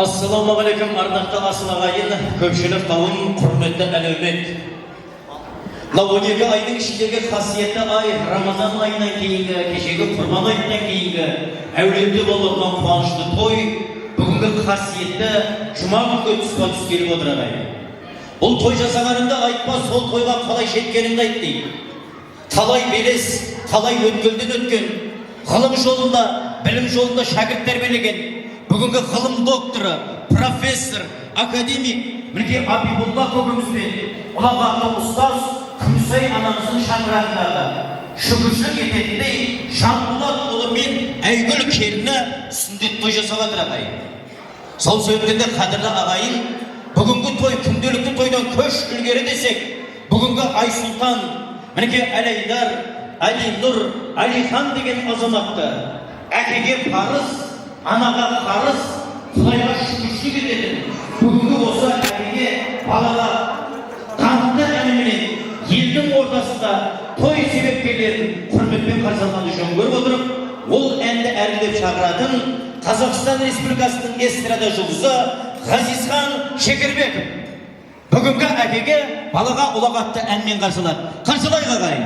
Ассалаумағалейкум, ардақты асыл ағайын, көпшілік қауым, құрметті әлеумет. Мынау 12 айдың ішіндегі қасиетті ай, Рамазан айынан кейінгі, кешегі Құрбан айтынан кейінгі әулетте болып отырған қуанышты той, бүгінгі қасиетті жұма күнге тұспа тұс келіп отыр, ағайын. Бұл той жасағаныңды айтпа, сол тойға қалай жеткеніңді айт дейді. Талай белес, талай өткелден өткен, ғылым жолында, білім жолында шәкірт тәрбиелеген, бүгінгі ғылым докторы, профессор, академик, мінекей, Абибулла көкеміз бен ұлағатты ұстаз Күмісай анамыздың шаңырағындағы шүкіршілік ететіндей Жанболат ұлы мен Айгүл келіні сүндет той жасап жатыр, ағайын. Сол себептен де, қадірлі ағайын, бүгінгі той күнделікті тойдан көш ілгері десек, бүгінгі Айсұлтан, мінекей, Әлайдар, Әлинұр, Әлихан деген азаматты әкеге парыз, анаға қарыз, Құдайға шүкіршілік ететін бүгінгі осы әкеге, балаға даңқты әніменен елдің ортасында той себепкерлерін құрметпен қарсы алғанды жөн көріп отырып, ол әнді әрлеп шақыратын Қазақстан Республикасының эстрада жұлдызы Ғазизхан Шекербеков бүгінгі әкеге, балаға ұлағатты әнмен қарсы алады. Қарсы алайық, ағайын!